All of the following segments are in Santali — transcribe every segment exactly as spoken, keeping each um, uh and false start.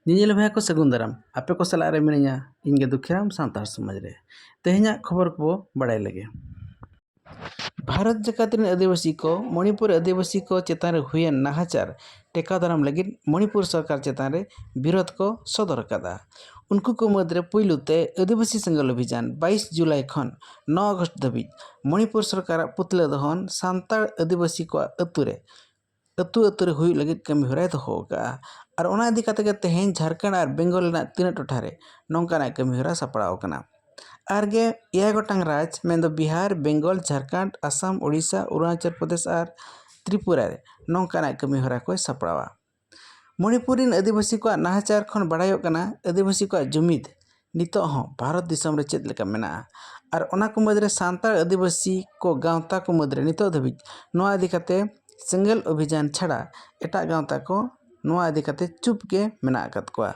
ᱧᱮᱧᱮᱞ ᱵᱷᱟᱭ ᱠᱚ ᱥᱟᱹᱜᱩᱱ ᱫᱟᱨᱟᱢ᱾ ᱟᱯᱮ ᱠᱚ ᱥᱟᱞᱟᱜ ᱨᱮ ᱢᱤᱱᱟᱹᱧᱟ ᱤᱧ ᱜᱮ ᱫᱩᱠᱷᱤᱨᱟᱢ ᱥᱟᱱᱛᱟᱲ ᱥᱚᱢᱟᱡᱽ ᱨᱮ᱾ ᱛᱮᱦᱮᱧᱟᱜ ᱠᱷᱚᱵᱚᱨ ᱠᱚᱵᱚ ᱵᱟᱲᱟᱭ ᱞᱮᱜᱮ᱾ ᱵᱷᱟᱨᱚᱛ ᱡᱟᱠᱟᱛ ᱨᱮᱱ ᱟᱹᱫᱤᱵᱟᱹᱥᱤ ᱠᱚ ᱢᱚᱬᱤᱯᱩᱨ ᱟᱹᱫᱤᱵᱟᱹᱥᱤ ᱠᱚ ᱪᱮᱛᱟᱱ ᱨᱮ ᱦᱩᱭᱮᱱ ᱱᱟᱦᱟᱪᱟᱨ ᱴᱮᱠᱟᱣ ᱫᱟᱨᱟᱢ ᱞᱟᱹᱜᱤᱫ ᱢᱚᱬᱤᱯᱩᱨ ᱥᱚᱨᱠᱟᱨ ᱪᱮᱛᱟᱱ ᱨᱮ ᱵᱤᱨᱳᱫᱷ ᱠᱚ ᱥᱚᱫᱚᱨ ᱟᱠᱟᱫᱟ᱾ ᱩᱱᱠᱩ ᱠᱚ ᱢᱩᱫᱽᱨᱮ ᱯᱩᱭᱞᱩ ᱛᱮ ᱟᱹᱫᱤᱵᱟᱹᱥᱤ ᱥᱮᱸᱜᱮᱞ ᱚᱵᱷᱤᱡᱟᱱ ᱵᱟᱭᱤᱥ ᱡᱩᱞᱟᱭ ᱠᱷᱚᱱ ᱱᱚ ᱟᱜᱚᱥᱴ ᱫᱷᱟᱹᱵᱤᱡ ᱢᱚᱬᱤᱯᱩᱨ ᱥᱚᱨᱠᱟᱨᱟᱜ ᱯᱩᱛᱞᱟᱹ ᱫᱚᱦᱚᱱ ᱥᱟᱱᱛᱟᱲ ᱟᱹᱫᱤᱵᱟᱹᱥᱤ ᱠᱚᱣᱟᱜ ᱟᱹᱛᱩ ᱨᱮ ᱟᱹᱛᱩ ᱟᱹᱛᱩ ᱨᱮ ᱦᱩᱭᱩᱜ ᱞᱟᱹᱜᱤᱫ ᱠᱟᱹᱢᱤ ᱦᱚᱨᱟᱭ ᱫᱚᱦᱚ ᱟᱠᱟᱫᱼᱟ᱾ ᱟᱨ ᱚᱱᱟ ᱤᱫᱤ ᱠᱟᱛᱮ ᱜᱮ ᱛᱮᱦᱮᱧ ᱡᱷᱟᱲᱠᱷᱚᱸᱰ ᱟᱨ ᱵᱮᱝᱜᱚᱞ ᱨᱮᱱᱟᱜ ᱛᱤᱱᱟᱹᱜ ᱴᱚᱴᱷᱟ ᱨᱮ ᱱᱚᱝᱠᱟᱱᱟᱜ ᱠᱟᱹᱢᱤ ᱦᱚᱨᱟ ᱥᱟᱯᱲᱟᱣ ᱟᱠᱟᱱᱟ᱾ ᱟᱨ ᱜᱮ ᱮᱭᱟᱭ ᱜᱚᱴᱟᱝ ᱨᱟᱡᱽ, ᱢᱮᱱᱫᱚ ᱵᱤᱦᱟᱨ, ᱵᱮᱝᱜᱚᱞ, ᱡᱷᱟᱲᱠᱷᱚᱸᱰ, ᱟᱥᱟᱢ, ᱳᱰᱤᱥᱟ, ᱚᱨᱩᱱᱟᱪᱚᱞ ᱯᱨᱚᱫᱮᱥ ᱟᱨ ᱛᱨᱤᱯᱩᱨᱟ ᱨᱮ ᱱᱚᱝᱠᱟᱱᱟᱜ ᱠᱟᱹᱢᱤ ᱦᱚᱨᱟ ᱠᱚᱭ ᱥᱟᱯᱲᱟᱣᱟ᱾ ᱢᱚᱬᱤᱯᱩᱨ ᱨᱮᱱ ᱟᱹᱫᱤᱵᱟᱹᱥᱤ ᱠᱚᱣᱟᱜ ᱱᱟᱦᱟᱪᱟᱨ ᱠᱷᱚᱱ ᱵᱟᱲᱟᱭᱚᱜ ᱠᱟᱱᱟ, ᱟᱹᱫᱤᱵᱟᱹᱥᱤ ᱠᱚᱣᱟᱜ ᱡᱩᱢᱤᱫ ᱱᱤᱛᱚᱜ ᱦᱚᱸ ᱵᱷᱟᱨᱚᱛ ᱫᱤᱥᱚᱢ ᱨᱮ ᱪᱮᱫ ᱞᱮᱠᱟ ᱢᱮᱱᱟᱜᱼᱟ᱾ ᱟᱨ ᱚᱱᱟ ᱠᱚ ᱢᱩᱫᱽᱨᱮ ᱥᱟᱱᱛᱟᱲ ᱟᱹᱫᱤᱵᱟᱹᱥᱤ ᱠᱚ ᱜᱟᱶᱛᱟ ᱠᱚ ᱢᱩᱫᱽᱨᱮ ᱱᱤᱛᱚᱜ ᱫᱷᱟᱹᱵᱤᱡ ᱱᱚᱣᱟ ᱤᱫᱤ ᱠᱟᱛᱮ ᱥᱮᱸᱜᱮᱞ ᱚᱵᱷᱤᱡᱟᱱ ᱪᱷᱟᱲᱟ ᱮᱴᱟᱜ ᱜᱟᱶᱛᱟ ᱠᱚ ᱱᱚᱣᱟ ᱤᱫᱤ ᱠᱟᱛᱮ ᱪᱩᱯ ᱜᱮ ᱢᱮᱱᱟᱜ ᱟᱠᱟᱫ ᱠᱚᱣᱟ᱾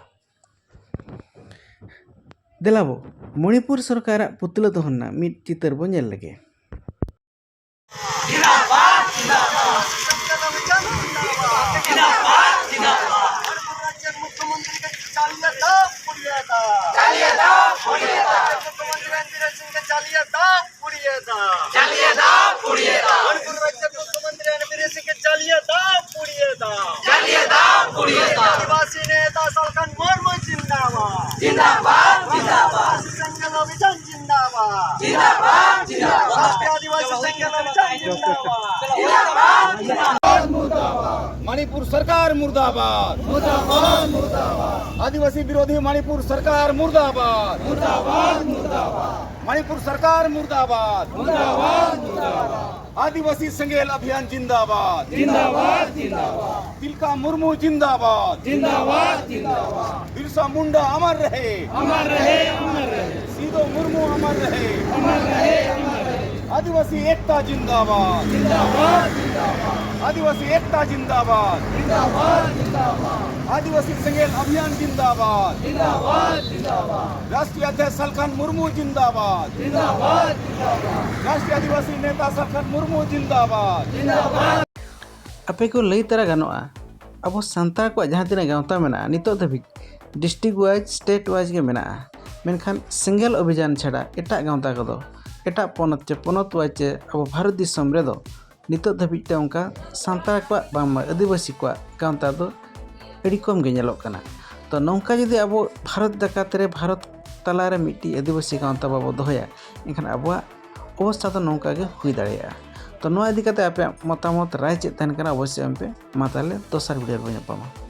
ᱫᱮᱞᱟᱵᱚ, ᱢᱚᱬᱤᱯᱩᱨ ᱥᱚᱨᱠᱟᱨᱟᱜ ᱯᱩᱛᱞᱟᱹ ᱫᱚᱦᱚ ᱨᱮᱱᱟᱜ ᱢᱤᱫ ᱪᱤᱛᱟᱹᱨ ᱵᱚ ᱧᱮᱞ ᱞᱮᱜᱮ᱾ ᱡᱟᱞᱤᱭᱟᱫᱟᱵ ᱯᱩᱲᱤᱭᱟᱫᱟ᱾ ᱢᱚᱱᱤᱯᱩᱨ ᱨᱟᱡᱽᱡᱚ ᱢᱩᱠᱷᱭᱚᱢᱚᱱᱛᱨᱤ ᱨᱚᱱᱵᱤᱨ ᱥᱤᱝ ᱜᱮ ᱡᱟᱞᱤᱭᱟᱫᱟᱵ ᱯᱩᱲᱤᱭᱟᱫᱟ᱾ ᱡᱟᱞᱤᱭᱟᱫᱟᱵ ᱯᱩᱲᱤᱭᱟᱫᱟ᱾ ᱟᱹᱫᱤᱵᱟᱹᱥᱤ ᱱᱮᱛᱟ ᱥᱟᱞᱠᱷᱟᱱ ᱢᱩᱨᱢᱩ ᱡᱤᱱᱫᱟᱵᱟᱫ᱾ ᱡᱤᱱᱫᱟᱵᱟᱫ, ᱡᱤᱱᱫᱟᱵᱟᱫ᱾ ᱥᱮᱸᱜᱮᱞ ᱚᱵᱷᱤᱡᱟᱱ ᱡᱤᱱᱫᱟᱵᱟᱫ᱾ ᱡᱤᱱᱫᱟᱵᱟᱫ, ᱡᱤᱱᱫᱟᱵᱟᱫ᱾ ᱨᱟᱥᱴᱨᱤᱭᱚ ᱟᱹᱫᱤᱵᱟᱹᱥᱤ ᱥᱮᱸᱜᱮᱞ ᱚᱵᱷᱤᱡᱟᱱ ᱡᱤᱱᱫᱟᱵᱟᱫ᱾ ᱡᱤᱱᱫᱟᱵᱟᱫ, ᱡᱤᱱᱫᱟᱵᱟᱫ᱾ ᱢᱚᱬᱤᱯᱩᱨ ᱥᱚᱨᱠᱟᱨ ᱢᱩᱨᱫᱟᱵᱟᱫ᱾ ᱢᱩᱨᱫᱟᱵᱟᱫ, ᱢᱩᱨᱫᱟᱵᱟᱫ᱾ ᱟᱹᱫᱤᱵᱟᱹᱥᱤ ᱵᱤᱨᱳᱫᱷᱤ ᱢᱚᱬᱤᱯᱩᱨ ᱥᱚᱨᱠᱟᱨ ᱢᱩᱨᱫᱟᱵᱟᱫ᱾ ᱢᱩᱨᱫᱟᱵᱟᱫ, ᱢᱩᱨᱫᱟᱵᱟᱫ᱾ ᱢᱚᱬᱤᱯᱩᱨ ᱥᱚᱨᱠᱟᱨ ᱢᱩᱨᱫᱟᱵᱟᱫ᱾ ᱢᱩᱨᱫᱟᱵᱟᱫ, ᱢᱩᱨᱫᱟᱵᱟᱫ᱾ ᱟᱹᱫᱤᱵᱟᱹᱥᱤ ᱥᱮᱸᱜᱮᱞ ᱚᱵᱷᱤᱭᱟᱱ ᱡᱤᱱᱫᱟᱵᱟᱫ᱾ ᱡᱤᱱᱫᱟᱵᱟᱫ, ᱡᱤᱱᱫᱟᱵᱟᱫ᱾ ᱛᱤᱞᱠᱟ ᱢᱩᱨᱢᱩ ᱡᱤᱱᱫᱟᱵᱟᱫ᱾ ᱡᱤᱱᱫᱟᱵᱟᱫ, ᱡᱤᱱᱫᱟᱵᱟᱫ᱾ ᱵᱤᱨᱥᱟ ᱢᱩᱱᱰᱟ ᱟᱢᱟᱨ ᱨᱮᱦᱮ᱾ ᱟᱢᱟᱨ ᱨᱮᱦᱮ, ᱟᱢᱟᱨ ᱨᱮᱦᱮ᱾ ᱥᱤᱫᱚ ᱢᱩᱨᱢᱩ ᱟᱢᱟᱨ ᱨᱮᱦᱮ᱾ ᱟᱢᱟᱨ ᱨᱮᱦᱮ, ᱟᱢᱟᱨ ᱨᱮᱦᱮ᱾ ᱟᱹᱫᱤᱵᱟᱹᱥᱤ ᱮᱠᱛᱟ ᱡᱤᱱᱫᱟᱵᱟᱫ᱾ ᱡᱤᱱᱫᱟᱵᱟᱫ, ᱡᱤᱱᱫᱟᱵᱟᱫ᱾ ᱟᱹᱫᱤᱵᱟᱹᱥᱤ ᱮᱠᱛᱟ ᱡᱤᱱᱫᱟᱵᱟᱫ᱾ ᱡᱤᱱᱫᱟᱵᱟᱫ, ᱡᱤᱱᱫᱟᱵᱟᱫ᱾ ᱟᱹᱫᱤᱵᱟᱹᱥᱤ ᱥᱮᱸᱜᱮᱞ ᱚᱵᱷᱤᱭᱟᱱ ᱡᱤᱱᱫᱟᱵᱟᱫ᱾ ᱡᱤᱱᱫᱟᱵᱟᱫ, ᱡᱤᱱᱫᱟᱵᱟᱫ᱾ ᱨᱟᱥᱴᱨᱤᱭᱚ ᱚᱫᱷᱭᱚᱠᱥ ᱥᱟᱞᱠᱷᱟᱱ ᱢᱩᱨᱢᱩ ᱡᱤᱱᱫᱟᱵᱟᱫ᱾ ᱡᱤᱱᱫᱟᱵᱟᱫ, ᱡᱤᱱᱫᱟᱵᱟᱫ᱾ ᱨᱟᱥᱴᱨᱤᱭᱚ ᱟᱹᱫᱤᱵᱟᱹᱥᱤ ᱱᱮᱛᱟ ᱥᱟᱞᱠᱷᱟᱱ ᱢᱩᱨᱢᱩ ᱡᱤᱱᱫᱟᱵᱟᱫ᱾ ᱡᱤᱱᱫᱟᱵᱟᱫ᱾ ᱟᱯᱮ ᱠᱚ ᱞᱟᱹᱭ ᱛᱟᱨᱟ ᱜᱟᱱᱚᱜᱼᱟ, ᱟᱵᱚ ᱥᱟᱱᱛᱟᱲ ᱠᱚᱣᱟᱜ ᱡᱟᱦᱟᱸ ᱛᱤᱱᱟᱹᱜ ᱜᱟᱶᱛᱟ ᱢᱮᱱᱟᱜᱼᱟ, ᱱᱤᱛᱚᱜ ᱫᱷᱟᱹᱵᱤᱡ district wise, state wise ᱜᱮ ᱢᱮᱱᱟᱜᱼᱟ᱾ ᱢᱮᱱᱠᱷᱟᱱ single ᱚᱵᱷᱤᱡᱟᱱ ᱪᱷᱟᱲᱟ ᱮᱴᱟᱜ ᱜᱟᱶᱛᱟ ᱠᱚᱫᱚ, ᱮᱴᱟᱜ ᱯᱚᱱᱚᱛ ᱪᱮ ᱯᱚᱱᱚᱛ wise ᱪᱮ ᱟᱵᱚ ᱵᱷᱟᱨᱚᱛ ᱫᱤᱥᱚᱢ ᱨᱮᱫᱚ ᱱᱤᱛᱚᱜ ᱫᱷᱟᱹᱵᱤᱡ ᱛᱮ ᱚᱱᱠᱟ ᱥᱟᱱᱛᱟᱲ ᱠᱚᱣᱟᱜ ᱵᱟᱝᱢᱟ ᱟᱹᱫᱤᱵᱟᱹᱥᱤ ᱠᱚᱣᱟᱜ ᱜᱟᱶᱛᱟ ᱫᱚ ᱟᱹᱰᱤ ᱠᱚᱢ ᱜᱮ ᱧᱮᱞᱚᱜ ᱠᱟᱱᱟ᱾ ᱛᱚ, ᱱᱚᱝᱠᱟ ᱡᱩᱫᱤ ᱟᱵᱚ ᱵᱷᱟᱨᱚᱛ ᱡᱟᱠᱟᱛ ᱨᱮ, ᱵᱷᱟᱨᱚᱛ ᱛᱟᱞᱟᱨᱮ ᱢᱤᱫᱴᱤᱡ ᱟᱹᱫᱤᱵᱟᱹᱥᱤ ᱜᱟᱶᱛᱟ ᱵᱟᱵᱚ ᱫᱚᱦᱚᱭᱟ, ᱮᱱᱠᱷᱟᱱ ᱟᱵᱚᱣᱟᱜ ᱚᱵᱚᱥᱛᱷᱟ ᱫᱚ ᱱᱚᱝᱠᱟ ᱜᱮ ᱦᱩᱭ ᱫᱟᱲᱮᱭᱟᱜᱼᱟ᱾ ᱛᱚ, ᱱᱚᱣᱟ ᱤᱫᱤ ᱠᱟᱛᱮ ᱟᱯᱮᱭᱟᱜ ᱢᱚᱛᱟᱢᱚᱛ, ᱨᱟᱭ ᱪᱮᱫ ᱛᱟᱦᱮᱱ ᱠᱟᱱᱟ, ᱚᱵᱚᱥᱥᱳᱭ ᱮᱢ ᱯᱮ᱾ ᱢᱟ ᱛᱟᱦᱞᱮ ᱫᱚᱥᱟᱨ video ᱨᱮᱵᱚᱱ ᱧᱟᱯᱟᱢᱟ᱾